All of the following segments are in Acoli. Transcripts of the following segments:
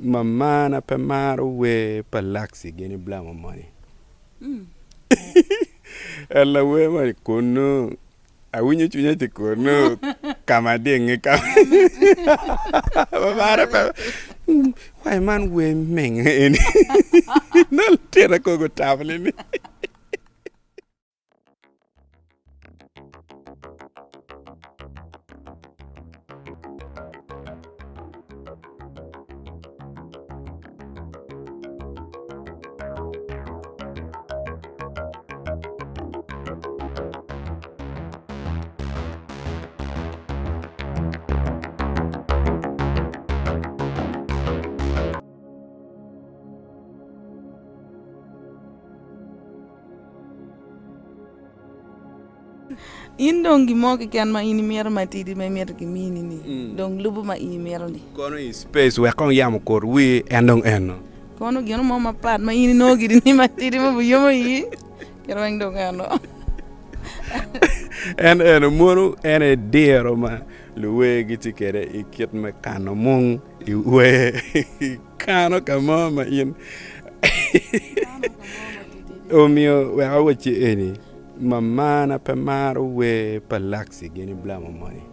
Mamana pe maro wer pa Laxy gini Blamo moni. En lawer moni kunu awinyo cwinya tye kunu ka ma dingi ka mamana pe wai man wer mingo eni nongo lutino kong gutamo ni. In dong gin mo keken ma in imito matidi ma imito kimini-ni, dong lubo ma in imito-ni. Kono i space wek kong yamo okut wir en dong eno. Kono gin mo mapat ma in inongo giri ni matidi ma obiyomo ii, kit weng dong eno. En eno mono en aye diro ma luwer gitye kwede i kit me kano mung i wer. Kano ka mo ma in omiyo wek awacci eni mamana pe maro wer pa Laxy gini Blamo moni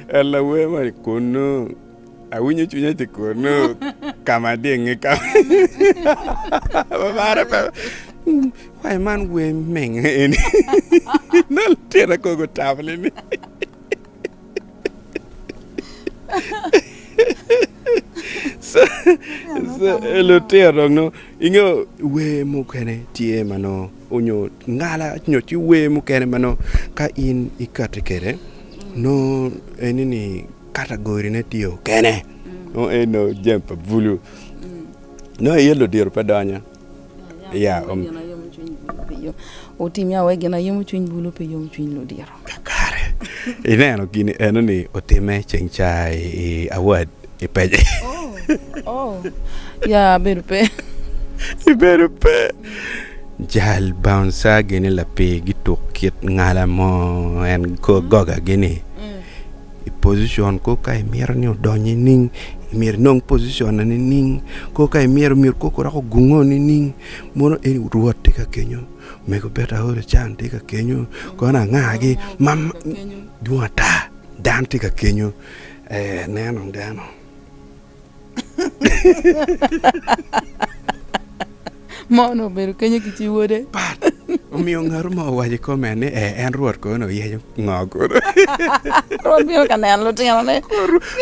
en lawer moni kunu awinyo cwinya tye kunu ka ma dingi ka mamana pe wai man wer mingo eni nongo lutino kong gutamo ni. Lutino dong nongo ingeyo wer mukene tye ma nongo onyo ngala nyo tye wer mukene ma nongo ka in ikati kwede nongo eni ni katagori ne tye okene nongo eni nongo jami pa bulu nongo iye ludito pe donyo. Otim ya wek gin ayomo cwiny bulu pe yom cwiny ludito. Kakare, ineno gini eno ni otime ceng ca i award i pece. Oh, ya abedo pe. Ibedo pe. Jal bouncer gini lapir gituk kit ngala mo en goga gini. I position ko ka imito ni odony nining, myero inong position na nining, ko ka imito myero koko dok ogungo nining, mono eni rwot tye ka kenyo, mego beta aol can tye ka kenyo, kono angagi ma dwong ata dano tye ka kenyo ee neno dano. Mono obedo kenyo ki ci wode. Pat. Omiyo ngat mo owaco i comment ni ee en Rwot kono oyeco ngo kono. Rwot bino ka neno lutinone.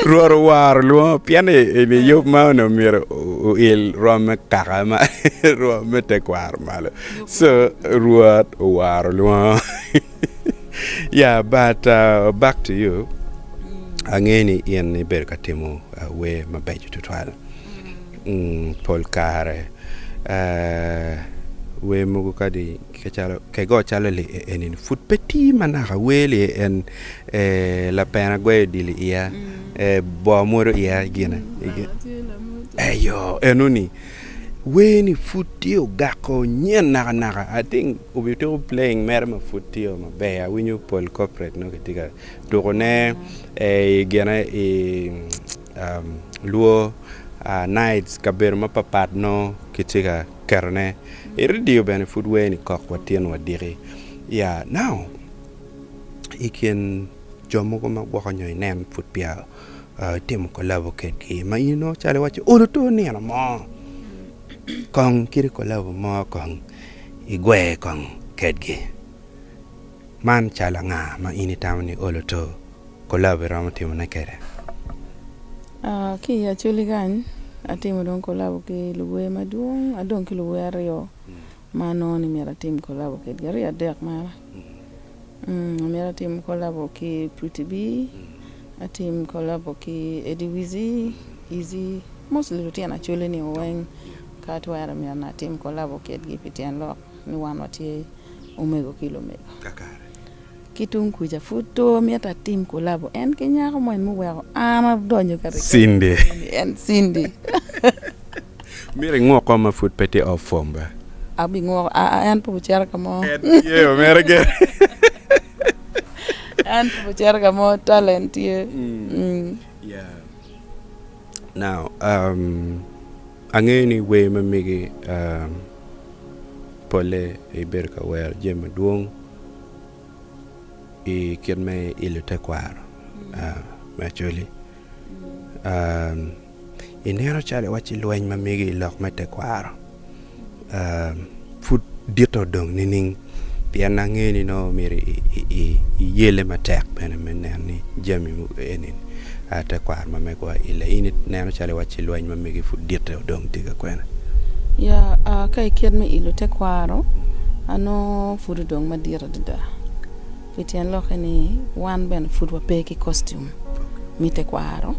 Rwot owaro lwongo pien ni yub ma onongo myero oil rwom me kaka ma rwom me tekwaro malo. So Rwot owaro lwongo. Yeah but uh, back to you. Angeyo ni in ibedo ka timo uh, wer mabeco tutwal. Mm, pol kare uh, wer mogo kadi kacalo kego calo li eni ni pud pe tye ma naka wer li en eh, lapena gweyo odilo iya eh, boo mwodo iya gine eyo enoni wer ni pud tye ogako nyen nakanaka I think obitiko playing mere ma pud tye maber awinyo pol corporate nongo kitye ka tukone i gine i luo nights kabedo mapapat nongo kitye ka ketone i radio bene pud wer ni kok watyen wadiki ya now i kin jo mogo ma gwoko nyo inen pud peya itimo kolabo kedgi ma in inongo calo iwaci olo to nino mo kong kit kolabo mo kong igwer kong kedgi man calo anga ma in itamo ni olo to kolabo iromo timone kwede? Ki i Acholi kany atimo dong kolabo ki luwer madwong adong ki luwer aryo ma anongo ni myero atim kolabo kedgi aryo adek mere myero atim kolabo ki Pretty Bee atim kolabo ki Eddie Wizzy Eazy mostly lutino Acholi ni weng ka twere myero nongo atim kolabo kedgi pi tyen lok ni wan watye omego ki lumego. Ki tung kuca pud to mito atim kolabo en ki nyako mo en muweko an adonyo ka Cindy. En Cindy. Myero ingwoko ma pud pe tye off form ba. Abingwoko aa en pe ocito ka mo. En tye omera gire. En pe ocito ka mo talent tye. Yeah. Now, angeyo ni wer ma megi polle ibedo ka wero jami madwong i kit me ilo tekwaro me Acholi. Ineno calo iwacci lweny ma megi i lok me tekwaro pud ditte odong nining? Pien angeyo ni nongo myero iyelle matek bene me neno ni jami eni tekwaro ma megwa ile. In ineno calo iwacci lweny ma megi pud ditte odong tye ka kwene? Ya, ka i kit me ilo tekwaro, anongo pud odong madit adada. Pi tyen lokke ni wan bene pud wape ki costume me tekwaro,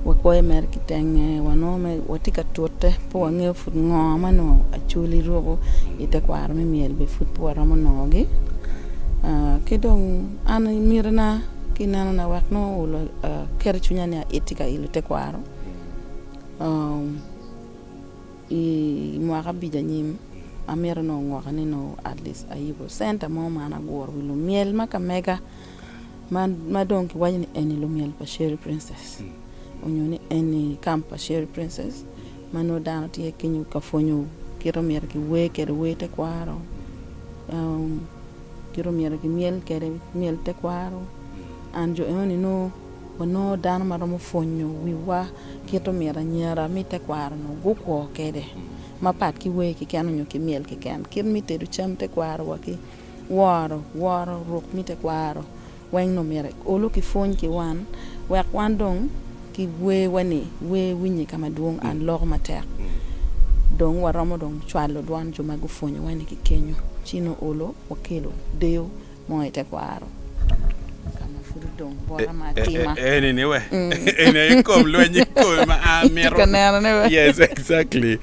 wakwoyo mere ki tenge, wanongo mere watye ka tute pe wangeyo pud ngo ma nongo Acholi ruko i tekwaro me myel bene pud pe waromo nongogi. Ki dong an mitina ki nenona wek nongo aketo cwinya ni atye ka ilo tekwaro. I mwaka abic anyim, amito nongo mwaka ni nongo at least ayubo centa mo ma an aguro wi lumyel ma ka mega ma dong kiwaco ni eni lumyel pa Sherry Princess onyo ni eni camp pa Sherry Princess ma nongo dano tye kenyo ka pwonyo kit ma myero kiwer kwede wer tekwaro, kit ma myero kimyel kwede myel tekwaro and jo enoni nongo Wanongo dano ma romo pwonyo wiwa kit omyero anyira me tekwaro-nu gukwo kwede, mapat ki wer keken nyo ki myel keken. Kit me tedo cam tekwaro wa ki woro woro ruk me tekwaro weng nongo myero olo ki pwony ki wan wek wan dong ki werwa ni wer winye ka madwong and loko matek dong waromo dong cwalo dwon jo ma gupwonyowa ni ki kenyo ci nongo olo wakelo deyo mo i tekwaro ka ma pud odong bota me atima. Eni ni we. Eni aye kom lweny i komi ma an amito. Itye ka nenone we. Yes, exactly.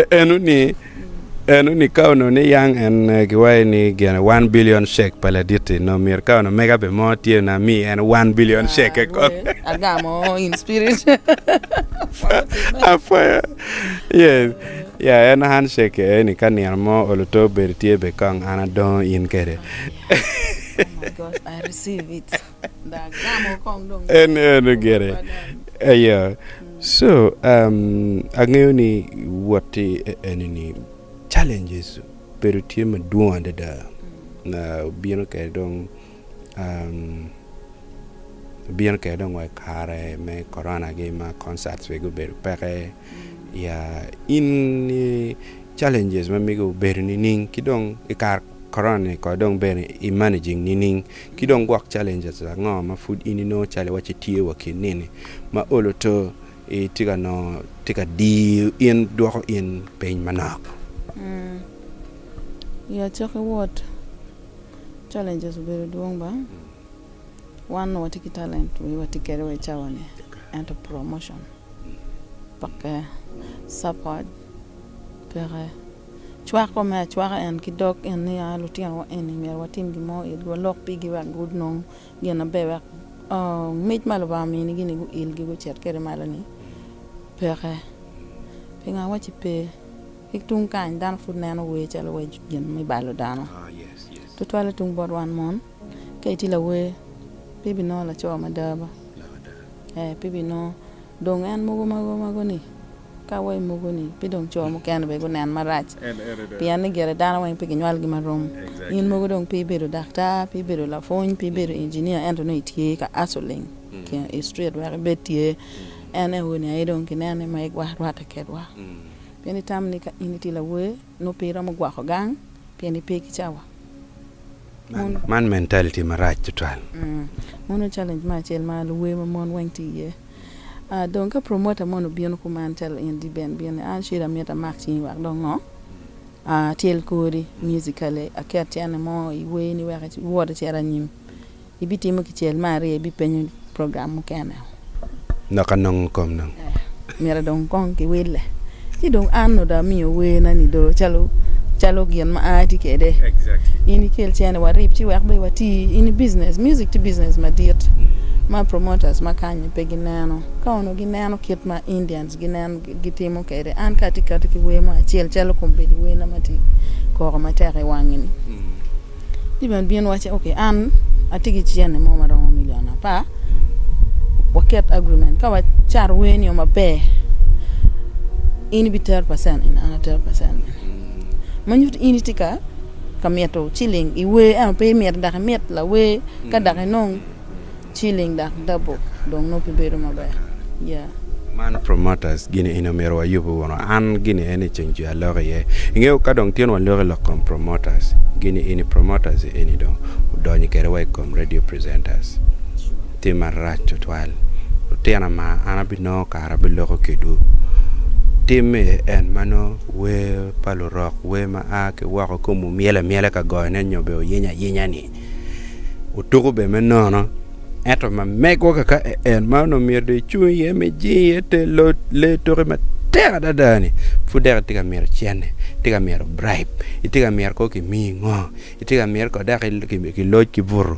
Eno ni, eno ni ka onongo ni yang en giwaco ni gine one billion shek pa ladit-ti nongo myero ka onongo mega be mo tye onongo ami en one billion shek keken. Agamo in spirit. Apwoyo. Yes. Yeah, en handshake eni ka nino mo oluto obedo tye be kong an adongo in kede. En eno gire. Eyo. So, um, angeyo ni wot-ti eni ni challenges bedo tye madwong adada. Uh, obino kede dong um, obino kede dong wa i kare me corona gi ma concerts bene gubedo peke. Ya in ni challenges ma mege obedo nining ki dong i kare corona ni kono dong bene i managing nining ki dong gwok challenges ango ma pud in inongo calo iwaci tye wa ki nini ma olo to itye ka nongo tye ka diyo in dwoko in piny manok. I acakki wot challenges obedo dwong ba wan onongo watye ki talent watye kwede wa i cawa ni ento promotion peke, support peke, cwako me acwaka en ki dog en ni aa lutinowa eni myero watim gin mo itgi walok pigi wek gunong gin maber wek mic ma Lubanga ominigi ni guilgi gucit kwede malo ni peke. Pingo awacci pe? Ki tung kany dano pud neno wer calo wer gin me balo dano tutwalle tung bot wan mon ka itye lawer pe ibinongo laco mada ba. Ee, pe binongo. Dong en mogo mago mago ni, ka wa i mogo ni, pe dong co mukene bene gunen marac. Pien ni gire dano weng pe ginywalgi marom. In mogo dong pe ibedo daktar, pe ibedo lapwony, pe ibedo engineer, ento nongo itye ka hustling i street wek ibed tye. En eni aye dong kineno ni megwa rwatte kedwa. Pien itamo ni ka in itye lawer, nongo pe iromo gwoko gang pien ipe ki cawa. Man mentality marac tutwal. Meno challenge me acel ma luwer ma mon weng tye iye. Dong ka promoter moni obino kuman calo in D'Ben bino ni an cweda amito amak cingi wek dong ngo atyel kori musically aket cene mo i werni wek iwot icit anyim. Ibitimo kicel me aryo ibipenyo program mukene. Dok anongo kom dong. Myero dong kong kiwille. Ci dong an onongo dong amiyo werna ni do calo calo gin ma an atye kwede. In ikel cene warib ci wek bene wati in i business. Music tye business madit ma promoters ma kany-nyi pe gineno. Ka onongo gineno kit ma Indians gineno gitimo kwede an ka atye kati ki wer mo acel calo kombeddi werna ma tye koko matek i wangi-ni. Ci bene bino wacci ok an atye ki cente mo ma romo milion apar. Waket agreement ka wacato wer nio maber in ibitero percent eni an atero percent eni. Ma nyuto in itye ka ka mito ciling i wer ento pe imito dok imit lawer ka dok inong ciling dok double dong nongo pe bedo maber yeah. Man promoters gini eni omyero wayubu wunu an gini eni ceng cwia aloko iye ingeyo ka dong tyen waloko i lok kom promoters gini eni promoters eni dong odonyo kwede wa i kom radio presenters tye marac tutwal lutino ma an abinongo kare abiloko kwedwu timme en ma nongo wer pa lurok wer ma a ki woko komwu myel amyela ka goyone nyo bene wuyenyo ayenya ni otuko bene me nono ento ma megwa kaka en ma onongo myero dong icung iye ma ijing iye te lee toki matek adada ni pud dok itye ka mito cente itye ka mito bribe itye ka mito kong kimiyi ngo itye ka mito kong dok kiloc ki buto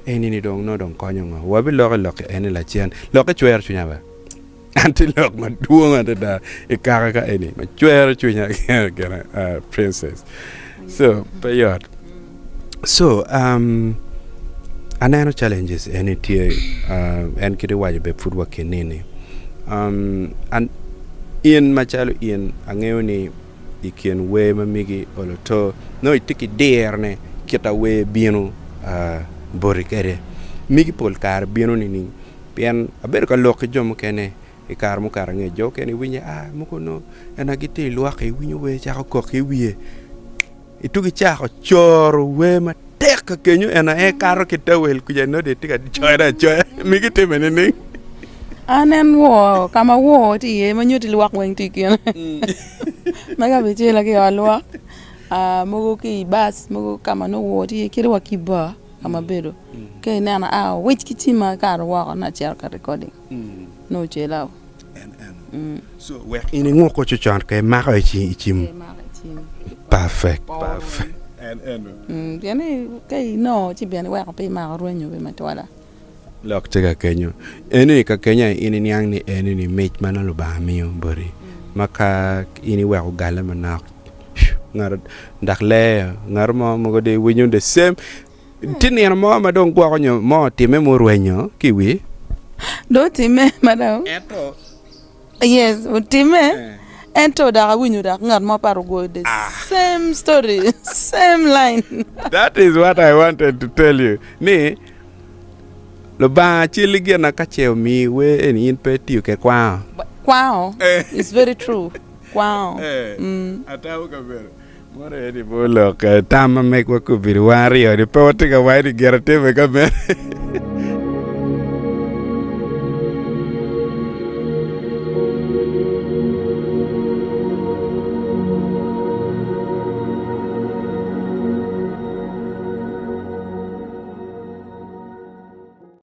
eni dong nongo dong konyo ngo wabiloko i lok eni lacen lokke cwero cwinya bene. An tye lok madwong adada i kaka ka eni ma cwero cwinya gire princess so pe yot so um, aneno challenges eni tye uh, en kit iwaco be pud wa ki nini um, an, in macalo in angeyo ni i kin wer ma megi olo to nongo itye ki dirone kita wer bino uh, boti kwede megi pol kare bino nining? Pien abedo ka lok ki jo mukene i kare mukato angec, jo mukene iwinyo a mogo nongo en aye gitye i lwak iwinyo wer cako kok ki i wiye itugi cako coro wer matek ka kenyo en aye kato ki tawel kuca nongo dong itye ka coyone acoya mi gitime nining? An en woo ka ma woo tye iye ma nyutti lwak weng tye i kine ma ka bicela ki i ot lwak mogo ki i bac mogo ka ma nongo woo tye iye kadi wa ki i bar. ka ma abedo ka ineno aa owic ki cima akato woko ni acito ka recording nongo ocela o. So wek in inguk cucon ka imako i cim. Perfect perfect. Pien ni ka inongo ci bene iweko pe imako rwenyo bene matwala. Lok tye ka kenyo. Eni ka kenyo aye in iniang ni eni ni mic ma nongo Lubanga miyo boti ma ka in iweko ogalle manok ngat dok leyo ngat mo mogo dong iwinyo the same tye nino mo ma dong gwoko nyo mo otimme murwenyo ki i wi. Dong otimme madam. Ento. Yes, otimme ento dok awinyo dok ngat mo pat ogoyo the same story, same line. That is what I wanted to tell you ni Lubanga celi gina ka ce omiyi wer eni in pe itiyo kwede kwango. Kwango, it's very true, kwango. Atamo kabedo mono eni bene olok tam ma megwa kobedo wan aryo ni pe watye ka waco ni gin atime ka mene.